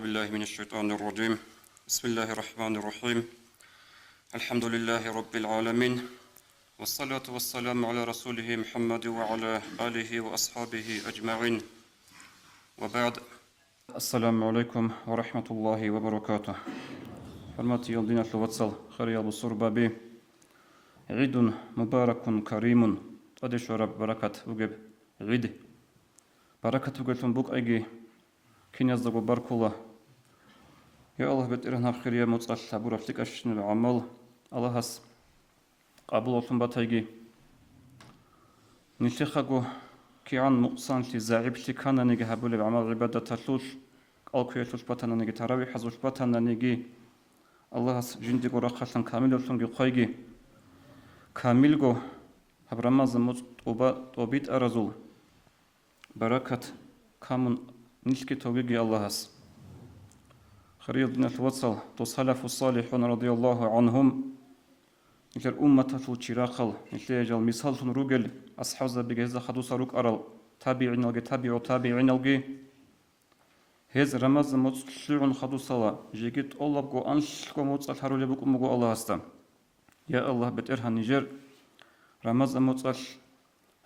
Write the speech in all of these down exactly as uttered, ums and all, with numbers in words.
بالله من الشيطان الرجيم. بسم الله الرحمن الرحيم. الحمد لله رب العالمين. والصلاة والسلام على رسوله محمد وعلى آله وأصحابه أجمعين. وبعد. السلام عليكم ورحمة الله وبركاته. ХӀурматиял диналъул вацал, хириял бусурбаби! ГӀидун мубаракун каримун, тӀаде щвараб баракат бугеб гӀид. Баракат бугеллъун букӀайги, киназдаго баркула. Я Аллагь, БетӀергьан, гьаб хирияб муцӀалъ гьабураб лъикӀабщинаб гӀамал Аллагьас къабулалъун батайги. Нилъехъаго кигӀан нукъсанлъи, загӀиплъи ккананиги гьабулеб гӀамал-гӀибадаталъулъ, кӀалкуялъулъ батананиги, таравихӀазулъ батананиги, Аллагьас жиндиго рахъалъан камилавлъунги хъвайги. Камилго гьаб Рамазан муцӀ тӀуба-, тӀобитӀаразул баракат камун нилъги тогиги Аллагьас. Хириял диналъул вацал, дос салафу салихӀун радияллагьу гӀанхум, нилъер умматалъул чирахъал, нилъее жал мисаллъун ругел асхӀабзабиги гьезда хадуса рукӀарал табигӀиналги табигӀу табигӀиналги, гьез Рамазан муцӀ лъугӀун хадусала, жеги тӀолабго анлъго муцӀалъ гьарулеб букӀун буго Аллагьасда. Я Аллагь, БетӀергьан, нижер Рамазан муцӀалъ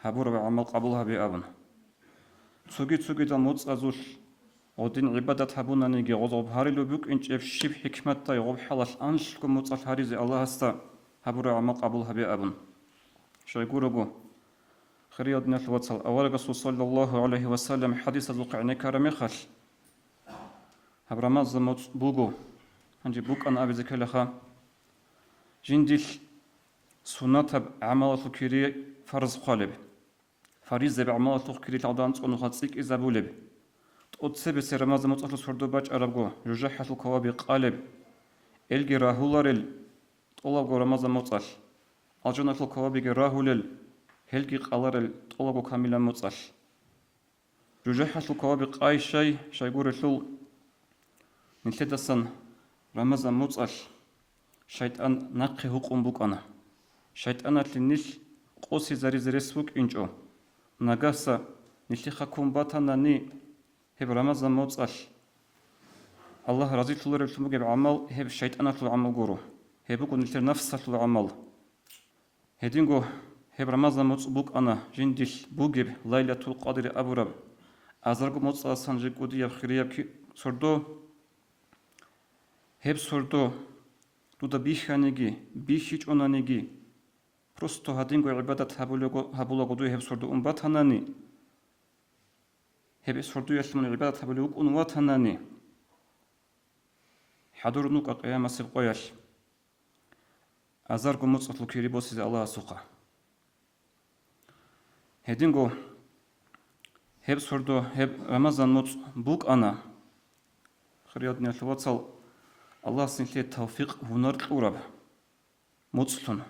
гьабураб гӀамал къабул гьабе абун. Цоги-цогидал муцӀазулъ гьедин гӀибадат гьабунаниги, гъоз гъоб гьарулеб букӀинчӀеб щиб хӀикматдай гъоб хӀалалъ анлъго муцӀалъ гьаризе Аллагьасда гьабураб гӀамал къабул гьабе абун. Щайгурого, хириял диналъул вацал, аварагасул саллаллагьу гӀалайгьи ва саллам хӀадисазухъ гӀенеккараб мехалъ, гьаб Рамазан муцӀ буго, гьанже букӀана абизе ккелаха, жиндилъ суннатаб гӀамалалъул кири фарз хъвалеб, фаризаяб гӀамалалъухъ кири лъалда анцӀго нухалъ цӀикӀкӀизабулеб, тӀоцебесеб Рамазан муцӀалъул сордо бачӀарабго, жужахӀалъул каваби къалеб, элги рагьуларел тӀолабго Рамазан муцӀалъ, алжаналъул кавабиги рагьулел, гьелги къаларел тӀолабго камилаб муцӀалъ. ЖужахӀалъул каваби къай щай, щайгурелъул, нилъедасан Рамазан муцӀалъ шайтӀан нахъе гьукъун букӀана. ШайтӀаналъе нилъ къосизаризе рес букӀинчӀо. Нагагьса нилъехъа ккун батанани гьеб Рамазан муцӀалъ Аллагь разилъулареблъун бугеб гӀамал гьеб шайтӀаналъул гӀамал гуро. Гьеб буго нилъер нафсалъул гӀамал. Гьединго гьеб Рамазан муцӀ букӀана жиндилъ бугеб Лайлатул Къадри абураб, азарго муцӀаласан жи кӀудияб хирияб ки-, сордо. Гьеб сордо дуда бихьаниги, бихьичӀонаниги, просто гьадинго гӀибадат гьабулего-, гьабулаго дуе гьеб сордо ун батанани, гьеб сордоялъ мун гӀибадат гьабулев вукӀун ватанани, хӀадур нукӀа къиямасеб къоялъ азарго муцӀалъул кири босизе Аллагьасухъа. Гьединго гьеб сордо, гьеб Рамазан муцӀ букӀана, хириял диналъул вацал, Аллагьас нилъее тавфикъ-гьунар кьураб муцӀлъун.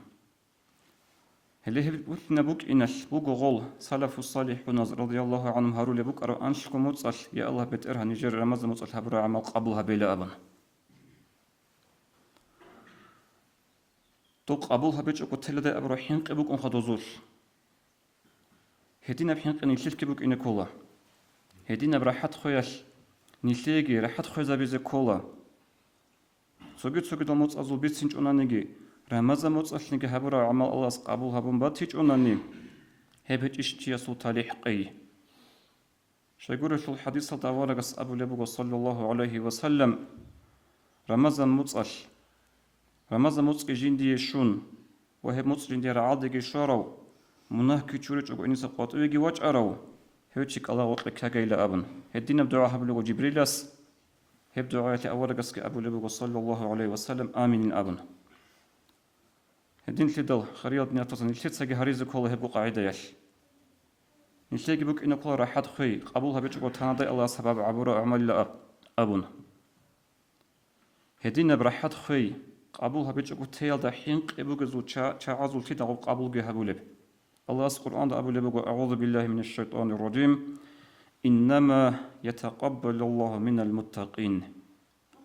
Гьеле гьеб бутлъинаб букӀиналъ буго гъол салафу-салихӀуназ радияллагьу гӀанхум гьарулеб букӀараб анлъго муцӀалъ, я Аллагь, БетӀергьан, нижер Рамазан муцӀалъ гьабураб гӀамал къабул гьабейилан абун. Доб къабул гьабичӀого теладай абураб хӀинкъи букӀунха дозулъ. Гьединаб хӀинкъи нилъелъги букӀине ккола. Гьединаб рахӀат хвеялъ нилъееги рахӀат хвезабизе ккола. Цоги-цогидал муцӀазул бицинчӀонаниги, Рамазан муцӀалъниги гьабураб гӀамал Аллагьас къабул гьабун батичӀонани, гьеб гьечӀищ чиясул талихӀ къей. Щайгурелъул хӀадисалда аварагас абулеб буго, саллаллагьу гӀалайгьи ва саллам, Рамазан муцӀалъ, Рамазан муцӀги жиндие щун ва гьеб муцӀ жиндие рагӀалдеги щварав, мунагьги чуричӀого гьениса къватӀивеги вачӀарав, гьев чи кӀалагъоркье ккагейилан абун, гьединаб дугӀа гьабулего Жибрилас, гьеб дугӀаялъе аварагасги абулеб буго, саллаллагьу гӀалайгьи ва саллам, аминин абун. Гьединлъидал, хириял диналъул вацал, нилъецаги гьаризе ккола гьебго къагӀидаялъ. Нилъееги букӀине ккола рахӀат хвей, къабул гьабичӀого танадай Аллагьас гьабаб гӀабураб гӀамалила аб-, абун. Гьединаб рахӀат хвей, къабул гьабичӀого теялда хӀинкъи бугезул ча-, чагӀазуллъидал къабулги гьабулеб. Аллагьас Къуръанда абулеб буго, «АгӀузу биллагьи минаш шайтӀанир ражим. Иннама ятакъаббалуллагьу минал муттакъин».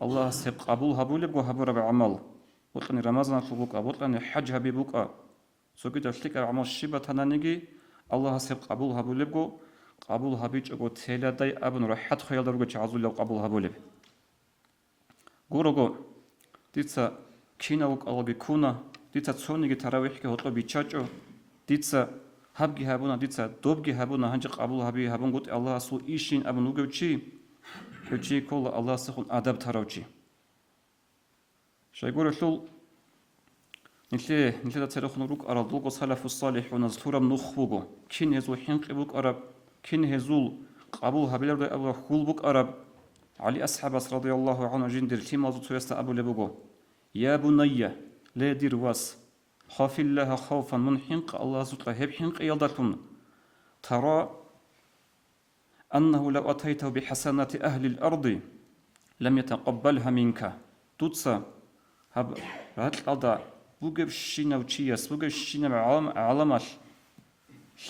Аллагьас гьеб къабул гьабулебго гьабураб гӀамал, бокьани Рамазаналъул букӀа, бокьани хӀаж гьаби букӀа, цогидаб лъикӀаб гӀамал щиб батананиги, Аллагьас гьеб къабул гьабулебго, къабул гьабичӀого теладай абун рахӀат хвеялда руго чагӀазуллъидал къабул гьабулеб. Гурого, дица кинав вукӀалги ккуна, дица цониги таравихӀги гьоркьоб биччачӀо, дица гьабги гьабуна, дица добги гьабуна, гьанже къабул гьаби гьабунгутӀи Аллагьасул ишин абун вугев чи, гьев чи ккола Аллагьасдехун адаб тарав чи. Щайгурелъул, нилъее, нилъеда церехун рукӀарал дулго салафу-салихӀуназ лъураб нух буго, кин гьезул хӀинкъи букӀараб, кин гьезул къабул гьабилардай абураб хьул букӀараб. ГӀали асхӀабас, радияллагьу гӀангьу, жиндир лъималазул цоясда абулеб буго: «Я бунайя, ле, дир вас, хӀафиллагьа хавфан, мун хӀинкъа Аллагьасукьа гьеб хӀинкъиялдалъун, тара аннагьу лав атайтагьу бихӀасанати агьлил арди, лам ятакъаббалгьа минка». Дуца гьаб ракьалда бугебщинав чияс, бугебщинаб гӀалам-, гӀаламалъ,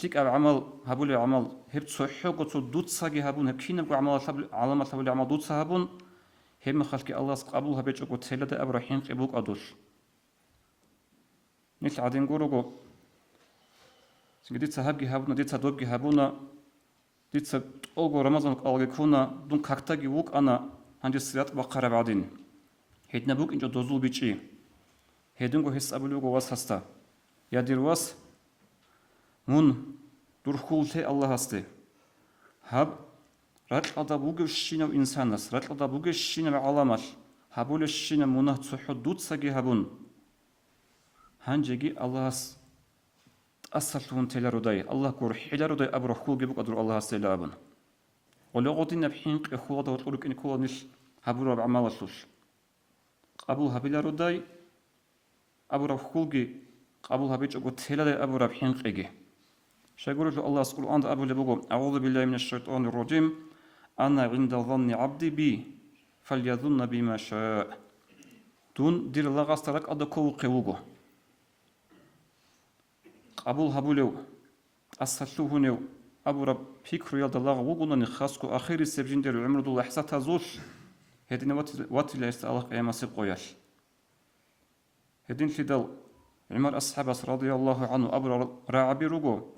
лъикӀаб гӀамал гьабулеб гӀамал, гьеб цохӀого цо дуцаги гьабун, гьеб кинабго гӀамалалъ гьаб-, гӀаламалъ гьабулеб гӀамал дуца гьабун, гьеб мехалъги Аллагьас къабул гьабичӀого теладай абураб хӀинкъи букӀадулъ. Нилъ гӀадин гурого, цинги дица гьабги гьабуна, дица добги гьабуна, дица тӀолго Рамазан кӀалги ккуна, дун какдаги вукӀана, гьанже сират бахъараб гӀадин. Гьединаб букӀинчӀо дозул бичӀчӀи. Гьединго гьес абулеб буго васасда: «Я дир вас, мун, дур хьул лъе Аллагьасде. Гьаб ракьалда бугевщинав инсанас, ракьалда бугевщинаб гӀаламалъ гьабулевщинаб мунагь цохӀо дуцаги гьабун, гьанжеги Аллагьас тӀасалъугьун телародай, Аллагь гурхӀилародай абураб хьулги букӀадур Аллагьасдейила», – абун. Гъоле гъодинаб хӀинкъи хьуладав гьоркьор рукӀине ккола нилъ гьабураб гӀамалалъулъ. Къабул гьабилародай абураб хьулги, къабул гьабичӀого теладай абураб хӀинкъиги. Щайгурелъул Аллагьас Къуръанда абулеб буго: «АгӀузу биллагьи минаш шайтӀанир ражим. Ана гӀинда занни гӀабди би, фальязунна би ма ша». Дун дир лагъасда ракӀалда кколухъе вуго. Къабул гьабулев, тӀасалъугьунев абураб пикруялда лагъ вугонани, хасго ахирисеб жиндир гӀумрудул лахӀзатазулъ, гьедин ватила гьесда Аллагь къиямасеб къоялъ. Гьединлъидал ГӀумар асхӀабас, радияллагьу гӀангьу, абурал рагӀаби руго,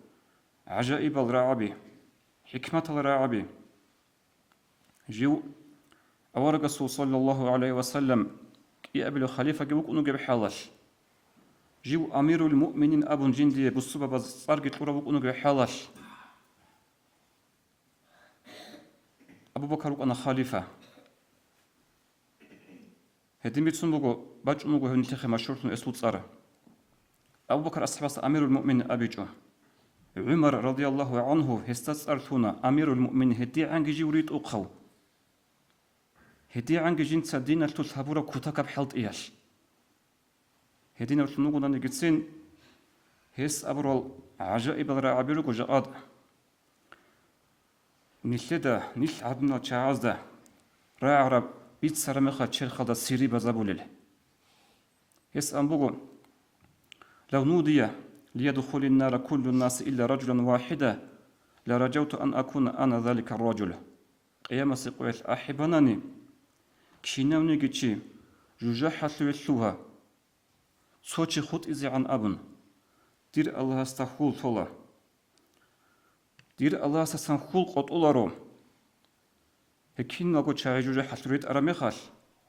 гӀажаибал рагӀаби, хӀикматал рагӀаби. Жив аварагасул, саллаллагьу гӀалайгьи ва саллам, кӀиабилев халифаги вукӀун вугеб хӀалалъ, жив амирул муъминин абун жиндие бусурбабаз цӀарги кьурав вукӀун вугеб хӀалалъ, Абу Бакар вукӀана халифа. Гьедин бицун буго, бачӀун буго гьев нилъехъе машгьурлъун эсул цӀар. Абу Бакар асхӀабас амирул муъминин абичӀо. ГӀумар, радияллагьу гӀангьу, гьесда цӀар лъуна амирул муъминин гьедигӀанги жив ритӀухъав. ГьедигӀанги жинца диналъулъ гьабураб кутакаб хӀалтӀиялъ. Гьединавлъун вугонаниги цин, гьес абурал гӀажаибал рагӀаби руго жакъа. Нилъеда, нилъ гӀадинал чагӀазда рагӀараб бицараб мехалъ черхалда сири базабулел. Гьес ан буго: «Лав нудия лиядхулин нара куллун наси илла раджулан вахида, ла раджавту ан акуна ана залика ражул». Къиямасеб къоялъ ахӀи банани, кинавниги чи жужахӀалъуве лъугьа, цо чи хутӀизегӀан абун, дир Аллагьасда хьул лъола. Дир Аллагьасдасан хьул къотӀуларо. Гьеб киналго чагӀи жужахӀалъур витӀараб мехалъ,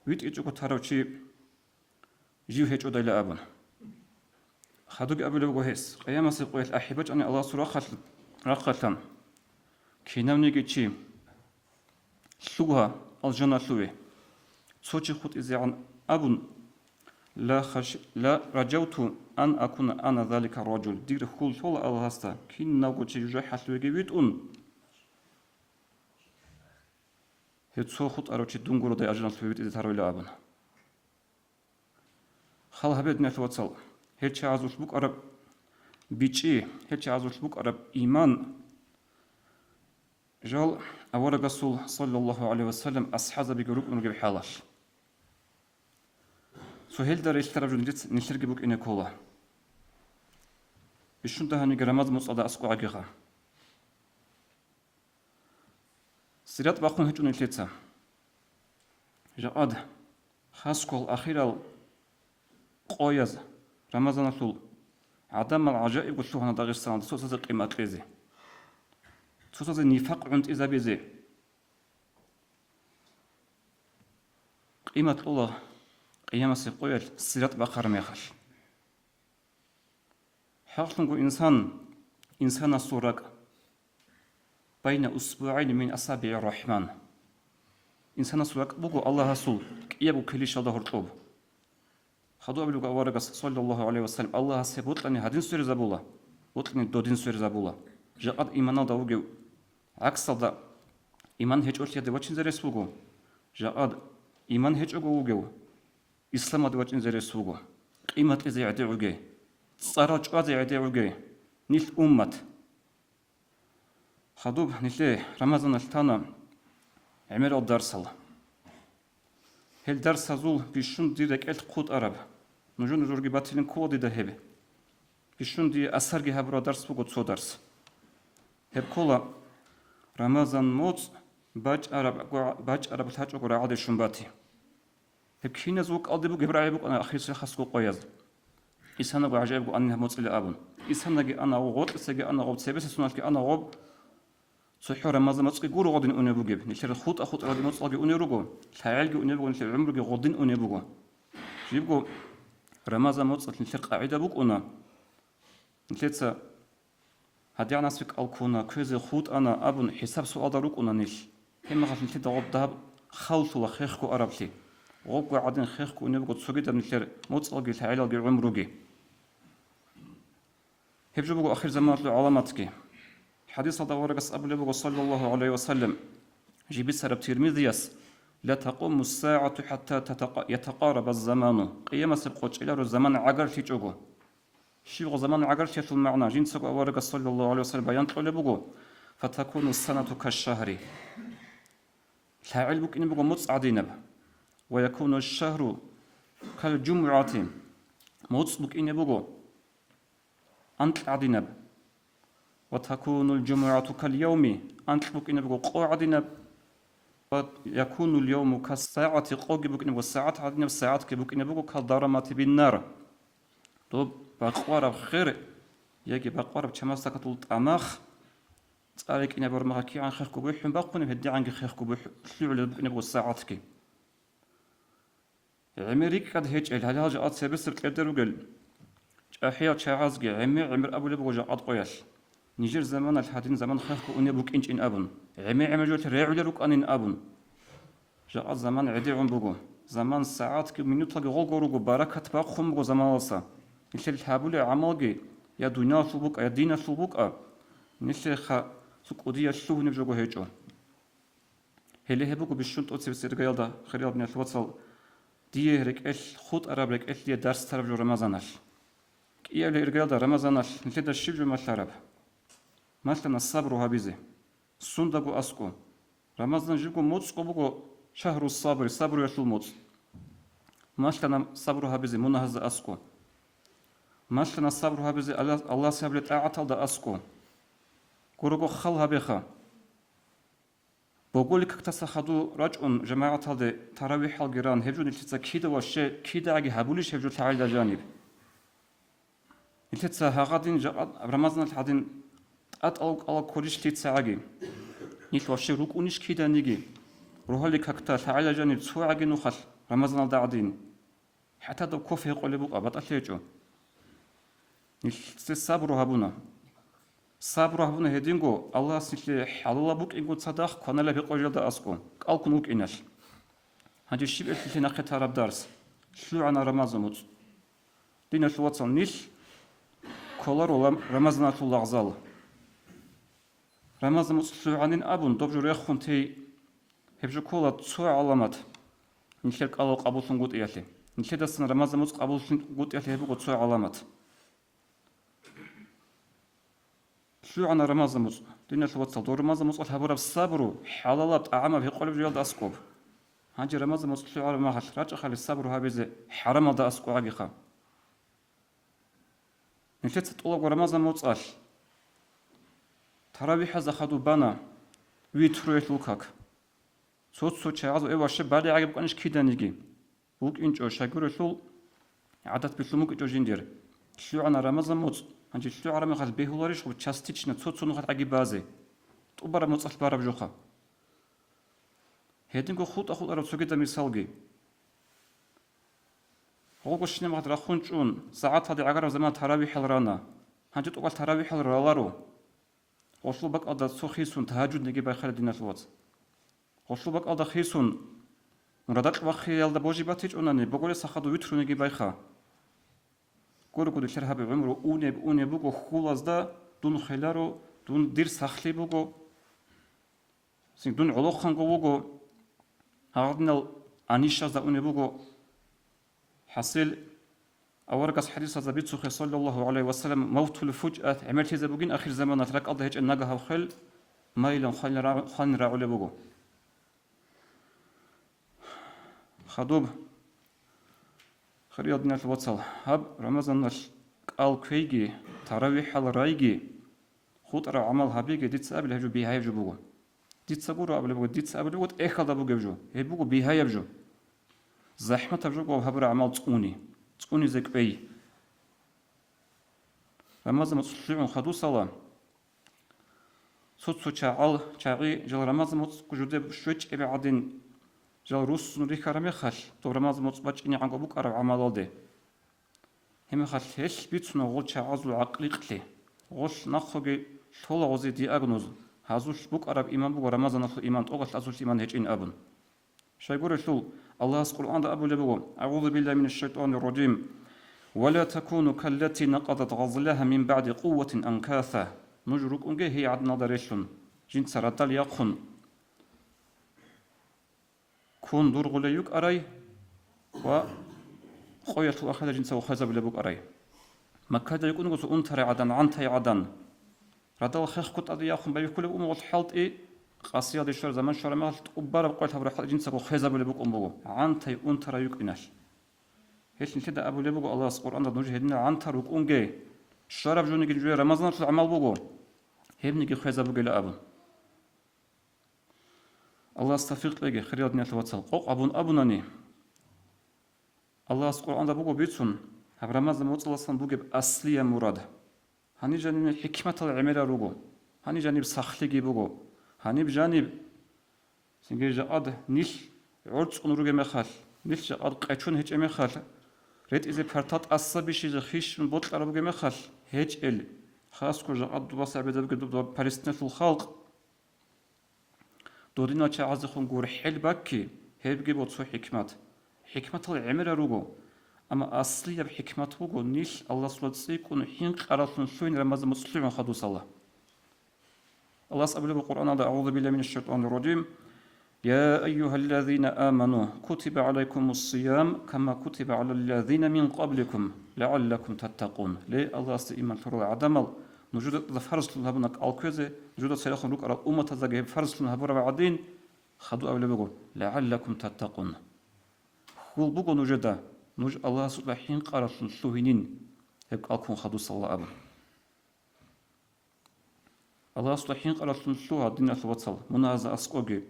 витӀичӀого тарав чи жив гьечӀодайила абун. Хадуги абулеб буго гьес, къиямасеб къоялъ ахӀи бачӀани Аллагьасул рахъалъ-, рахъалъан, кинавниги чи лъугьа алжаналъуве, цо чи хутӀизегӀан абун, ла хаш-, ла раджавту ан акуна ана залика ражул, дир хьул лъола Аллагьасда, кинавго чи жужахӀалъувеги витӀун, гьев цо хутӀарав чи дун гуродай алжаналъуве витӀизе тарвила абун. Хал гьабе, диналъул вацал, гьел чагӀазулъ букӀараб бичӀчӀи, гьел чагӀазулъ букӀараб иман, жал аварагасул, саллаллагьу гӀалайгьи ва саллам, асхӀазабиги рукӀун ругеб хӀалалъ. Цо гьелда релълъараб жо нилъ-, нилъерги букӀине ккола. Бищун дагьаниги рамаз муцӀалда аскӀогӀагиха. Сират бахъун гьечӀо нилъеца. Жакъад, хасго ахирал къояз, Рамазаналъул гӀадамал гӀажаибго лъугьана Дагъистаналда цоцазе къимат кьезе, цоцазе нифакъ гӀунтӀизабизе. Къимат кьола къиямасеб къоялъ сират бахъараб мехалъ. ХӀакълъунго инсан, инсанасул ракӀ, байна усбугӀайни мин асабигӀи рахӀман. Инсанасул ракӀ буго Аллагьасул кӀиябго килищалда гьоркьоб. Хадуб абулеб аварагас, саллаллагьу гӀалайгьи ва саллам, Аллагьас гьеб бокьани гьадин сверизабула, бокьани додин сверизабула. Жакъад иманалда вугев гӀаксалда иман гьечӀолъиялде вачинзе рес буго. Жакъад иман гьечӀого вугев исламалде вачӀинзе рес вуго. Къимат кьезе гӀедегӀуге, цӀарал чӀвазе гӀедегӀуге нилъ уммат. Хадуб нилъее Рамазаналъ тана гӀемерал дарсал. Гьел дарсазул бищун дир рекӀелъ хутӀараб, нужер-нужерги батилин ккола дида гьеб. Бищун дие асарги гьабураб дарс буго цо дарс. Гьеб ккола Рамазан моцӀ бачӀараб, бачӀараб лъачӀого рагӀалде щун бати. Гьеб киназул кӀалдиб бугеб рагӀи букӀана ахирисеб хасго къояз. Исанаго гӀажаибго анин гьаб моцӀила абун. Исанаги ана гъоб, гъоркьисаги ана гъоб, цебесеб соналъги ана гъоб. ЦохӀо Рамазан моцӀги гуро гъодин унеб бугеб, нилъер хутӀа-хутӀаралги моцӀалги унел руго, лъагӀелги унеб буго, нилъер гӀумруги гъодин унеб буго. Жибго Рамазан моцӀалъ нилъер къагӀида букӀуна, нилъеца гьадигӀанасеб кӀал ккуна, кквезе хутӀана абун хӀисаб-суалда рукӀуна нилъ. Гьебмехалъ нилъеда гъоб дагьаб хавлъула хехго араблъи. Гъобго гӀадин хехго унеб буго цогидаб нилъер моцӀалги лъагӀелалги гӀумруги. Гьеб жо буго ахирзаманалъул гӀаламатги. ХӀадисалда аварагас абулеб буго, саллаллагьу гӀалайгьи ва саллам, жиб бицараб Тирмизияс: «Ла такъуму ссагӀату хӀатта татака-, ятакъараба ззаману», къиямасеб къо чӀеларо заман гӀагарлъичӀого. Щибго заман гӀагарлъиялъул магӀна жинцаго аварагас, саллаллагьу гӀалайгьи ва саллам, баян кьолеб буго: «Фатакуну ссанату кашшагьри». ЛъагӀел букӀине буго моцӀ гӀадинаб. «Ва якуну шшагьру кал жумугӀати», моцӀ букӀине буго анкь гӀадинаб. «Ва такунул жумугӀату кал явми», анкь букӀине буго къо гӀадинаб. «Ва якунул явму кас сагӀати», къоги букӀине буго сагӀат гӀадинаб, сагӀатги букӀине буго кал дарамати биннар, доб бакъвараб хер яги бакъвараб чамасдакатул тӀамах, цӀар рекӀинаб гьурмагъа кигӀан хехго бухӀун бахъунеб, гьедигӀанги хехго бухӀ-, лъугӀулеб букӀине буго сагӀатги. ГӀемер рикӀкӀад гьечӀел, гьале гьал жакъа цебесеб кьерде ругел чӀахӀиял чагӀазги гӀемер-гӀемер абулеб буго жакъад къоялъ. Нижер заманалъ гьадин заман хехго унеб букӀинчӀин абун, гӀемер-гӀемер жолъ регӀулел рукӀанин абун. Жакъад заман гӀедегӀун буго. Заман сагӀатги минуталги гъолго руго, баракат бахъун буго заманалса. Нилъер лъабулел гӀамалги я дуниялалъул букӀа, я диналъул букӀа, нилъеха цо кӀудияб лъугьунеб жого гьечӀо. Гьеле гьеб буго бищун тӀоцебесеб иргаялда, хириял диналъул вацал, дие рекӀелъ хутӀараб, рекӀелъ дие дарс тараб жо Рамазаналъ. КӀиабилеб иргаялда Рамазаналъ нилъеда щиб жо малъараб? Малъана сабру гьабизе, сундаго аскӀо. Рамазан жибго моцӀго буго шагьру сабри, сабруялъул моцӀ. Малъана сабру гьабизе мунагьазда аскӀо. Малъана сабру гьабизе Алла-, Аллагьасе гьабулеб тӀагӀаталда аскӀо. Гурого хал гьабеха. Боголил кактаса хадур рачӀун жамагӀаталде таравихӀалги ран, гьеб жо нилъеца кида ва щай, кидагӀаги гьабулищ гьеб жо лъагӀалда жаниб? Нилъеца гьагъадин жакъа Рамазаналъ гьадин тӀатӀал-кӀалал кколищ лъицагӀаги? Нилъ вообще рукӀунищ киданиги? Рогьалил какда лъагӀалда жаниб цогӀаги нухалъ Рамазаналда гӀадин. ХӀатта доб кофе гьекъолеб букӀа, батӀалъи гьечӀо. Нилъеца сабру гьабуна. Сабру гьабуна гьединго, Аллагьас нилъее хӀалалаб букӀинго цадахъ кваналеб гьекъолелда аскӀо, кӀалкун вукӀиналъ. Гьанже щиб гьелъ нилъее нахъе тараб дарс? ЛъугӀана Рамазан муцӀ. Диналъул вацал, нилъ кколаро лам-, Рамазаналъул лагъзал. Рамазан муцӀ лъугӀанин абун, доб жо рехун тей, гьеб жо ккола цо гӀаламат, нилъер кӀалал къабуллъунгутӀиялъе. Нилъедасан Рамазан муцӀ къабуллъунгутӀиялъе гьеб буго цо гӀаламат. ЛъугӀана Рамазан муцӀ. Диналъул вацал, доб Рамазан муцӀалъ гьабураб сабру, хӀалалаб тӀагӀамаб гьекъолеб жоялда аскӀоб. Гьанже Рамазан муцӀ лъугӀараб мехалъ рачӀахъали сабру гьабизе хӀарамалда аскӀогӀагиха. Нилъеца тӀолабго Рамазан муцӀалъ таравихӀазда хадуб бана витруялъул как. Цо-цо чагӀазул эваше балигӀаги букӀанищ киданиги? БукӀинчӀо, щайгурелъул гӀадат билъун букӀинчӀо жиндир. ЛъугӀана Рамазан муцӀ, гьанже лъугӀараб мехалъ бегьуларищ гъуб частично цо-цо нухалъ гӀаги базе? ТӀубараб муцӀалъ бараб жоха. Гьединго хутӀа-хутӀараб цогидаб мисалги. Гъолго щинаб мехалъ рахун чӀун, сагӀаталде гӀагараб заман таравихӀал рана. Гьанже тӀокӀалъ таравихӀал раларо. Гъолъул бакӀалда цо хисун тагьажудниги байхъала, диналъул вацал. Гъолъул бакӀалда хисун, мун радакь вахъиялда божи батичӀунани, боголес ахаду витруниги байха. Гурого, дилъер гьаб гӀумру унеб-унеб буго хьулазда, дун хвеларо, дун дир сахлъи буго, цин дун гӀолохъанго вуго, гьагъадинал анищазда унеб буго. ХӀасил, аварагас хӀадисалда бицухъе, саллаллагьу гӀалайгьи ва саллам, мавтул фужат, гӀемерлъизе бугин ахирзаманалъ, ракӀалда гьечӀеб нагагьаб хвел, майилан хвалин ра-, хвалин рагӀулеб буго. Хадуб, хириял диналъул вацал, гьаб Рамазаналъ кӀал кквейги, таравихӀал райги, хутӀараб гӀамал гьабиги, дица абилеб гьеб жо бигьаяб жо буго. Дица гуро абулеб буго, дица абулеб буго тӀехьалда бугеб жо, гьеб буго бигьаяб жо. ЗахӀматаб жо буго гьабураб гӀамал цӀуни, цӀунизе кӀвей. Рамазан муцӀ лъугӀун хадусала, цо-цо чагӀал, чагӀи жал Рамазан муцӀ жудеб щвечӀеб гӀадин, жал руссун рихьараб мехалъ, доб Рамазан муцӀ бачӀинегӀанго букӀараб гӀамалалде. Гьеб мехалъ гьелъ бицуна гъол чагӀазул гӀакъликълъи, гъолъ нахъоги лъола гъозе диагноз, гьазулъ букӀараб иман буго Рамазаналъул иман, тӀокӀалъ азулъ иман гьечӀин абун. Щайгурелъул, Аллагьас Къуръанда абулеб буго: «АгӀузу биллагьи минаш шайтанир ражим. Ва ла такуну каллати накъадат гъазлагьа мин баъди къувватин анкаса». Нуж рукӀунге гьей гӀадналда релълъун, жинца радал яхъун. Ккун дургъулей йукӀарай ва къоялъул ахирда жинца хвезабулеб букӀарай. Маккайда йукӀунгосо унтарай гӀадан, гӀантай гӀадан. Радал хехго тӀаде яхъун байбихьулеб умугъал хӀалтӀи, къасиялде щвараб заман щвараб мехалъ тӀубараб къоялъ гьабураб хӀалтӀи жинцаго хвезабулеб букӀун буго, гӀантай унтарай йукӀиналъ. Гьелъ нилъеда абулеб буго Аллагьас Къуръанда: «Нуж гьединал гӀантар рукӀунге, щвараб жониги нужее Рамазаналъул гӀамал буго, гьебниги хвезабугела», – абун. Аллагьас тавфикъ кьеги, хириял диналъул вацал, къокъ гьабун абунани, Аллагьас Къуръанда буго бицун, гьаб Рамазан муцӀаласан бугеб аслияб мурад. Гьаниб жаниб хӀикматал гӀемерал руго, гьаниб жаниб сахлъиги буго, гьаниб жаниб цинги жакъад нилъ гӀорцӀун ругеб мехалъ, нилъ жакъад къечон гьечӀеб мехалъ, ретӀизе партал тӀаса бищизе хищун бокьараб бугеб мехалъ, гьечӀел, хасго жакъад дубаса гӀебедабги дуб палестиналъул халкъ, додинал чагӀазехун гурхӀел бакки, гьебги буго цо хӀикмат. ХӀикматал гӀемерал руго, амма аслияб хӀикмат буго нилъ Аллагьасул цӀикӀкӀун хӀинкъараллъун лъугьин Рамазан муцӀ лъугӀун хадусала. Аллагьас абулеб Къуръаналда: «АгӀузу биллагьи минаш шайтанир ражим. Я айюгьаллазина аману, кутиба гӀалайкумус сиям, кама кутиба гӀалаллазина мин къабликум, лагӀаллакум таттакъун». Ле, Аллагьасда иман лъурал гӀадамал, нужеда фарзлъун гьабуна кӀал кквезе, нужеда церехун рукӀарал умматаздаги гьеб фарзлъун гьабураб гӀадин, хаду абулеб буго: «ЛагӀаллакум таттакъун». Хьул буго нужеда, нуж Аллагьасукьа хӀинкъараллъун лъугьинин, гьеб кӀал ккун хадусала абун. Аллагьасда хӀинкъараллъун лъугьа, диналъул вацал, мунагьазда аскӀоги,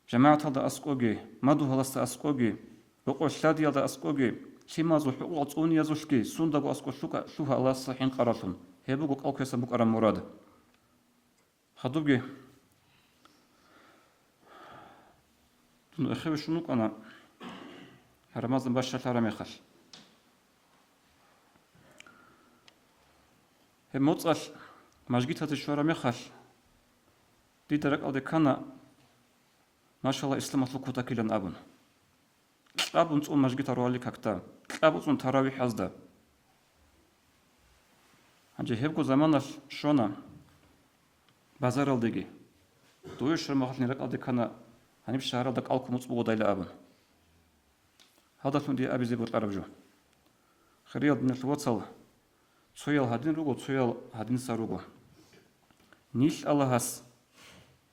жамагӀаталда аскӀоги, мадугьаласда аскӀоги, рокъор лъадиялда аскӀоги, лъималазул хӀукъукъал цӀуниязулъги сундаго аскӀор лъугьа, лъугьа Аллагьасда хӀинкъараллъун. Гьеб буго кӀал кквесан букӀараб мурад. Хадубги, дун эхеве щун вукӀана Рамазан бащалъараб мехалъ. Гьеб моцӀалъ мажгитазе щвараб мехалъ, дида ракӀалде ккана, машалла, исламалъул кутакилан абун. Кьабун цӀун мажгитал ролли какда, кьабун цӀун таравихӀазда. Гьанже гьебго заманалъ щвана базаралдеги. Дуе щвараб мехалъ ракӀалде ккана, гьаниб шагьаралда кӀал ккун муцӀ бугодайила абун. Гьадалъун дие абизе бокьараб жо. Хириял диналъул вацал, цоял гьадин руго, цоял гьадинса руго. Нилъ Аллагьас,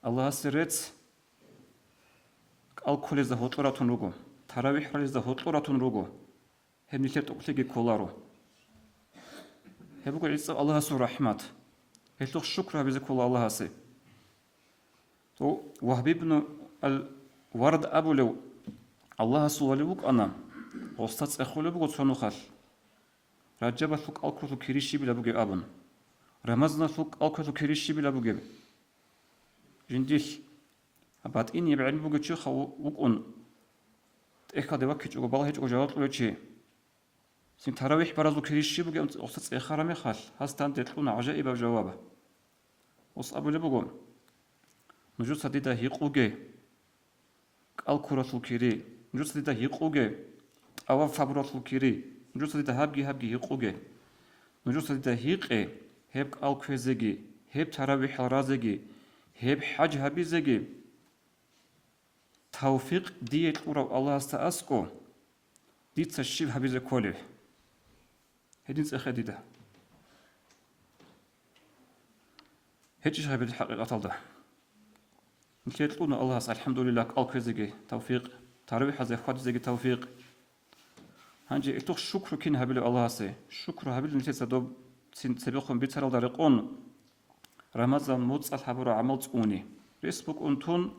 Аллагьасе рецц, кӀал кколезда гьоркьор ратун руго, таравихӀ ралезда гьоркьор ратун руго. Гьеб нилъер тӀокӀлъиги кколаро. Гьеб буго гӀицӀаб Аллагьасул рахӀмат. Гьелъухъ шукр гьабизе ккола Аллагьасе. То Вагьб ибн ал-Вард абулев Аллагьасул вали вукӀана, гъосда цӀехолеб буго цо нухалъ. Раджабалъул кӀал кколъул кири щибила бугеб абун. Рамазаналъул кӀал кколъул кири щибила бугеб. Жиндилъ батӀинияб гӀелму бугев чи вукӀун, тӀехьалде ваккичӀого балагьичӀого жаваб кьулев чи. Цин таравихӀ баразул кири щиб бугеб гьесда цӀехараб мехалъ, гьасда данде кьуна гӀажаибаб жаваб. Гьес абулеб буго: «Нужеца дида гьикъуге, кӀал ккуралъул кири, нужеца дида гьикъуге, тӀаваф гьабуралъул кири, нужеца дида гьабги-гьабги гьикъуге. Нужеца дида гьикъе, гьеб кӀал кквезеги, гьеб таравихӀал разеги, гьеб хӀаж гьабизеги тавфикъ дие кьурав Аллагьасда аскӀо, дица щиб гьабизе кколеб? Гьедин цӀехе дида». ГьечӀищ гьабилеб хӀакъикъаталда? Нилъее кьуна Аллагьас, алхӀамдулиллагь, кӀал кквезеги тавфикъ, таравихӀазе хьвадизеги тавфикъ. Гьанже гьелъухъ шукру кин гьабилеб Аллагьасе? Шукру гьабилеб нилъеца доб цин цебехун бицаралда рекъон, Рамазан муцӀалъ гьабураб гӀамал цӀуни. Рес букӀун тун,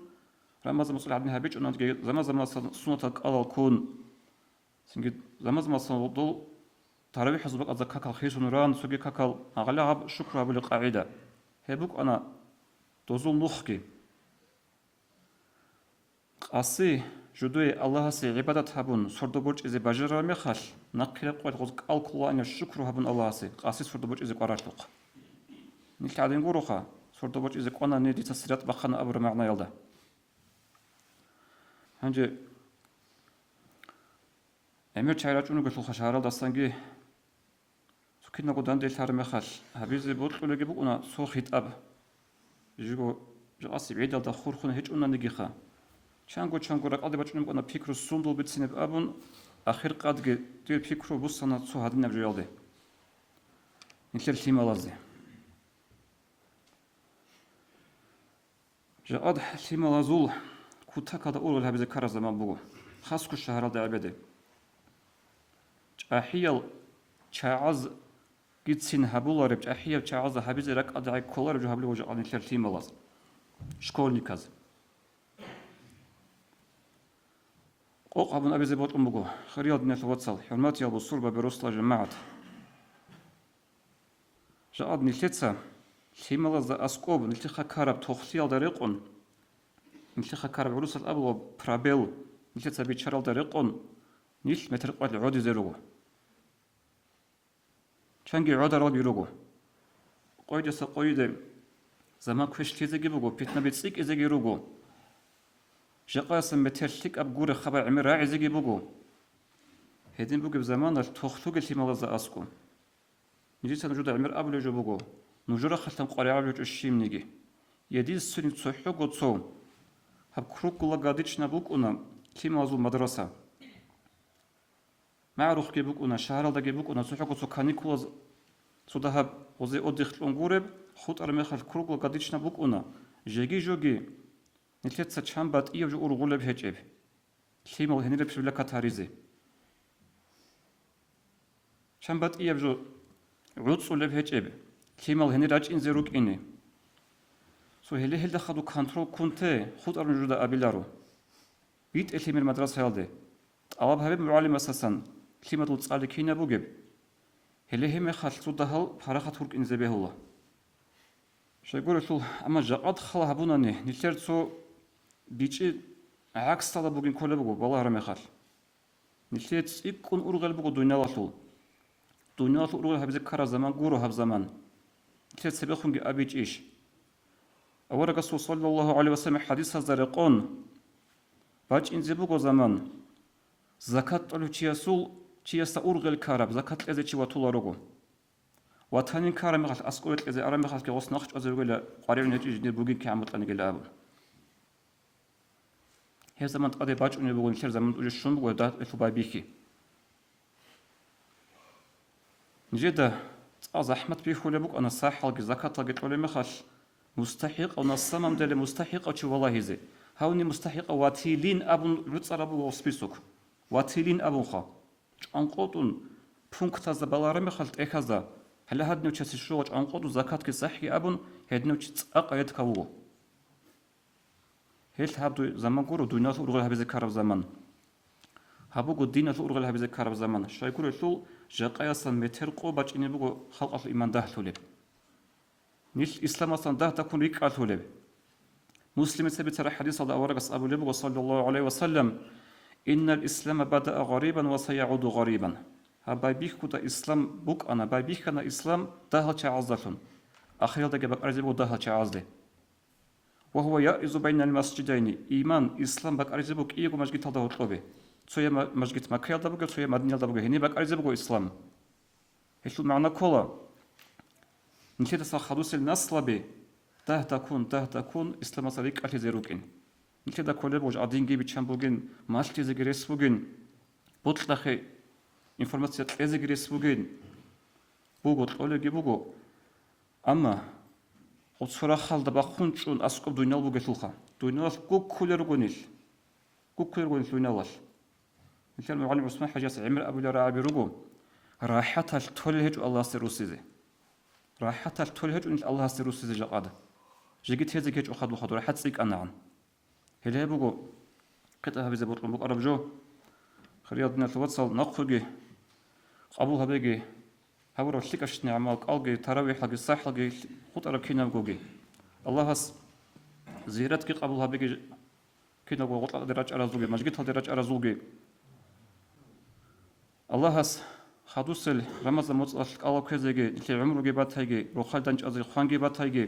Рамазан муцӀалъ гьадин гьабичӀониги, заман-заманалъ суннатал кӀалал ккун, цинги заман-заманалъ дол таравихӀазул бакӀалда какал хисун ран, цоги какал, гьагъала гьаб шукру гьабулеб къагӀида. Гьеб букӀана дозул нухги. Къаси жидее Аллагьасе гӀибадат гьабун, сордо борчӀизе бажарараб мехалъ, нахъе рекъон гъоз кӀал кколаанав шукру гьабун Аллагьасе, къаси сордо борчӀизе кӀваралъухъ. Нилъ гӀадин гуроха, сордо борчӀизе кӀванани дица сират бахъана абураб магӀнаялда. Гьанже гӀемер чагӀи рачӀунугелъулха шагьаралдасанги, цо киналго данделъараб мехалъ, гьабизе бокьулебги букӀуна цо хитӀаб. Жиго жакъасеб гӀидалда хурхун гьечӀонанигиха. Чанго-чанго ракӀалде бачӀунеб букӀана пикру сундул бицинеб абун, ахир къадги дир пикру буссана цо гьадинаб жоялде. Нилъер лъималазде. Жакъад лъималазул кутакалда ургъел гьабизе ккараб заман буго, хасго шагьаралда гӀебеде. ЧӀахӀиял чагӀазгицин гьабулареб, чӀахӀиял чагӀазда гьабизе ракӀалде гӀей кколареб жо гьабулеб жакъад нилъер лъималаз, школьниказ. Къокъ гьабун абизе бокьун буго, хириял диналъул вацал, хӀурматиял бусурбаби, росла жамагӀат. Жакъад нилъеца лъималазда аскӀоб нилъеха ккараб тохлъиялда рекъон, нилъеха ккараб гӀурусалъ абулеб пробел нилъеца биччаралда рекъон, нилъ метер къвалъ гӀодизе руго. Чанги гӀодаралги руго. Къойидаса къойиде заман квешлъизеги буго, питнаби цӀикӀкӀизеги руго. Жакъасеб метер лъикӀаб гуре хабар гӀемер рагӀизеги буго. Гьедин бугеб заманалъ тохлъуге лъималазда аскӀо. Нижеца нужеда гӀемер абулеб жо буго, нужер рахъалъан къваригӀараб жо щибниги. Единственный цохӀого цо гьаб круглогодично букӀуна лъималазул мадраса. МагӀрухъги букӀуна, шагьаралдаги букӀуна, цохӀого цо каникулаз цо дагьаб гъозе отдых кьун гуреб, хутӀараб мехалъ круглогодично букӀуна, жеги-жоги нилъеца чан батӀияб жо ургъулеб гьечӀеб, лъимал гьениб привлекать гьаризе. Чан батӀияб жо гӀуцӀулеб гьечӀеб, лъимал гьенир рачӀинзе рукӀине. Цо гьеле-гьелда хадуб контроль ккун те, хутӀараб нужеда абиларо. БитӀе лъимер мадрасаялде. ТӀалаб гьабе мугӀалимасдасан, лъимадул цӀали кинаб бугеб. Гьеле гьеб мехалъ цо дагьал парахат гьуркӀинзе бегьула. Щайгурелъул, амма жакъад хал гьабунани, нилъер цо бичӀчӀи гӀаксалда бугин кколеб буго балагьараб мехалъ. Нилъее цӀикӀкӀун ургъел буго дуниялалъул. Дуниялалъул ургъел гьабизе ккараб заман гуро гьаб заман. Нилъер цебехунги абичӀищ. Аварагасул саллаллагьу гӀалайгьи вассалам хӀадисазда рекъон бачӀинзе буго заман, закат кьолев чиясул, чиясда ургъел ккараб, закат кьезе чи ватуларого. Ватанин ккараб мехалъ, аскӀове кьезе араб мехалъги гъос нахъ чӀвазе ругела, къваригӀун гьечӀеб жиндир бугин кигӀан бутӀанигила абун. Гьеб заман тӀаде бачӀунеб буго, нилъер заман уже щун буго дагьалъул байбихьи. Нижеда цӀа захӀмат бихьулеб букӀана сахӀалги закаталги кьолеб мехалъ, мустахӀикъав, на самом деле мустахӀикъав чи валагьизе. Гьавни мустахӀикъав ватилин абун гӀуцӀараб буго список. Ватилин абунха. ЧӀанкъотӀун пунктазда балараб мехалъ тӀехьазда, гьале гьадинав чиясе щола чӀанкъотӀун закатги сахӀги абун, гьединав чи цӀакъ редкав вуго. Гьелъ гьаб дуй заман гуро дуниялъул ургъел гьабизе ккараб заман. Гьаб буго диналъул ургъел гьабизе ккараб заман. Щайгурелъул, жакъаясан метер къо бачӀине буго халкъалъул иман дагьлъулеб. Нилъ исламасан дагь-дагьккун рикӀкӀалъулеб. Муслимица бицараб хӀадисалда аварагас абулеб буго, саллаллагьу гӀалайгьи вассалам: «Иннал ислама бадаа гъарибан ва саягӀуду гъарибан». Гьаб байбихьуда ислам букӀана, байбихьана ислам дагьал чагӀаздалъун, ахиралдаги бакӀаризе буго дагьал чагӀазде. «Ва гьува яизу байнал масжидайни», иман, ислам бакӀаризе буго кӀиего мажгиталда гьоркьобе. Цояб ма-, мажгит Маккаялда буго, цояб Мадинаялда буго, гьениб бакӀаризе буго ислам. Гьелъул магӀна ккола: нилъедаса хадусел наслаби дагь-даккун, дагь-даккун исламалъа рикӀкӀалъизе рукӀин. Нилъеда кколеб буго гьадинги биччан бугин, малъизеги рес бугин, бокьахъе информация кьезеги рес бугин. Буго, кьолебги буго. Амма гъоцо рахъалда бахъун чӀун аскӀоб дунял бугелъулха. Дуниялалъ гуккулел руго нилъ. Гуккулел руго нилъ дуниялалъ. Нилъер мугӀалим ГӀусман ХӀажияс гӀемер абулел рагӀаби руго: «РахӀаталъ толел гьечӀо Аллагьасде руссизе». РахӀаталъ толел гьечӀо нилъ Аллагьасде руссизе жакъада. Жеги тезе гьечӀо хадур-хадур, рахӀат цӀикӀкӀанагӀан. Гьеле гьеб буго хъитӀа гьабизе бокьун букӀараб жо. Хириял диналъул вацал, нахъеги къабул гьабеги, гьабураб лъикӀабщинаб гӀамал, кӀалги, таравихӀалги, сахӀалги, хутӀараб кинабгоги. Аллагьас зияратги къабул гьабеги, кинабго гъоркьалде рачӀаразулги, мажгиталде рачӀаразулги. Аллагьас хадусел Рамазан моцӀалъ кӀалал кквезеги, нилъер гӀумруги батайги, рохъал данчӀвазе хъванги батайги,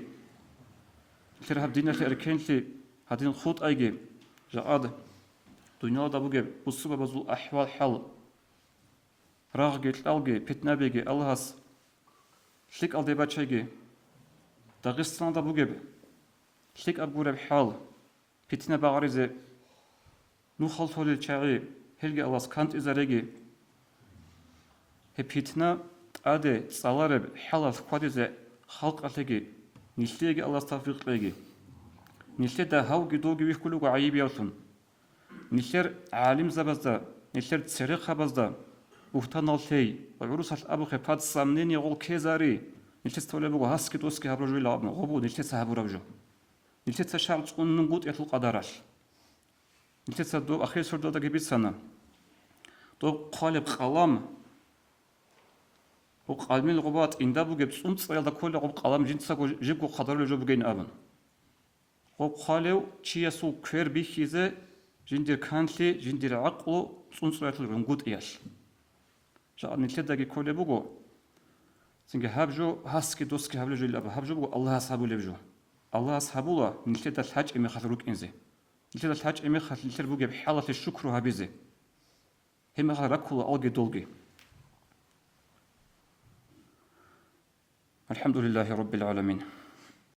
нилъер гьаб диналъе эркенлъи гьадин хутӀайги, жакъад дуниялда бугеб бусурбабазул ахӀвал-хӀал, рагъги, кьалги, питнабиги Аллагьас лъикӀалде бачайги, Дагъистаналда бугеб лъикӀаб гуреб хӀал, питна багъаризе нухал толел чагӀи, гьелги Аллагьас кантӀизареги. Гьеб питна тӀаде цӀалареб хӀалалъ хьвадизе халкъалъеги, нилъееги Аллагьас тавфикъ кьеги. Нилъеда гьавги довги вихьулего гӀайибиявлъун. Нилъер гӀалимзабазда, нилъер церехъабазда бугьтанал лъей ва гӀурусалъ абухъе под сомнение гъол ккезари, нилъеца толеб буго гьасги досги гьабураб жо, гъоб буго нилъеца гьабураб жо. Нилъеца шагӀар цӀунун гутӀиялъул къадаралъ. Нилъеца доб ахир сордодаги бицана. Доб хъвалеб къалам, гъоб къалмил гъоба тӀинда бугеб цӀунцӀраялда кколеб гъоб къалам жинцаго жибго хъадарулеб жо бугейин абун. Гъоб хъвалев чиясул квер бихьизе жиндир канлъи, жиндир гӀакълу цӀунцӀраялъул гӀунгутӀиялъ. Жакъа нилъедаги кколеб буго, цинги гьаб жо гьасги досги гьабулеб жо аб, гьаб жо буго Аллагьас гьабулеб жо. Аллагьас гьабула нилъеда лъачӀеб мехалъ рукӀинзе. Нилъеда лъачӀеб мехалъ нилъер бугеб хӀалалъе шукру гьабизе. Гьеб мехалъ раккула алги долги. АлхӀамдулиллагьи раббил гӀаламин.